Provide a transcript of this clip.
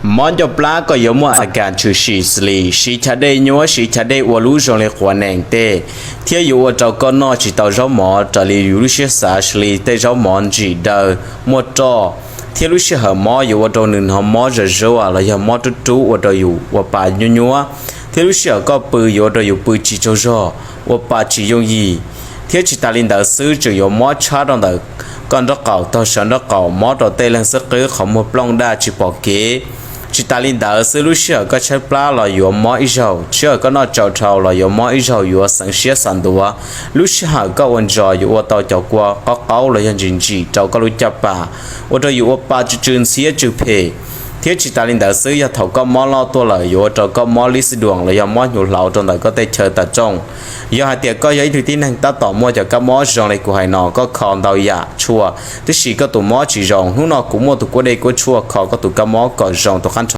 Mob ncauj plab koj yuav muaj a kas tshwm sim xws li siv chav dej nyuab, siv chav dej ua lub zoo li quav nees tej, thiab yuav ua rau koj noj tsis tau zaub mov raws li yus lub siab xav xws li tej zaub mov ntsim daws, muaj roj, thiab lub sij hawm mob yuav ua rau nws hnov mob zam zuaj los yog mob rub rub ua rau yus ua pa nyuab nyuab, thiab lub sij hawm koj pw yuav ua rau yus pw tsis tsaug zog, ua pa tsis yooj yim, thiab tsis tas li ntawd xwb tseem yuav mob tshab rau ntawm koj nraub qaum, taug sawv nraub qaum, mob rau tej leeg xwb qwb qhov muag plooj daj tsis pom kev. Tsis tas li ntawd xwb lub sij hawm koj tshaib plab los yuav mob ib zaug, sij hawm koj noj tsau dhau los yuav mob ib zaug, yuav xeev siab xav ntuav. Lub sij hawm koj ua ntsos yuav ua tau cov kua qaub qaub los yog ntsim ntsim rau koj lub caj pas, ua rau yus ua pa tsw tsw ntxhiab tsw phem. Thiab tsis tas li ntawd xwb yog thaum koj mob loj tuaj lawm yuav ua rau koj mob lib xib duam los yog mob hnyuv hlauv rau ntawm koj tej chaw tas rooj. Yog hais tias koj yog ib tug tib neeg tab tom muaj cov kab mob zoo li kuv hais no, koj kho ntau yam tshuaj, tiam sis koj tus mob tsis zoo, hnub no kuv muaj tus kuab dej kuab tshuaj kho koj tus kab mob kom zoo tus qab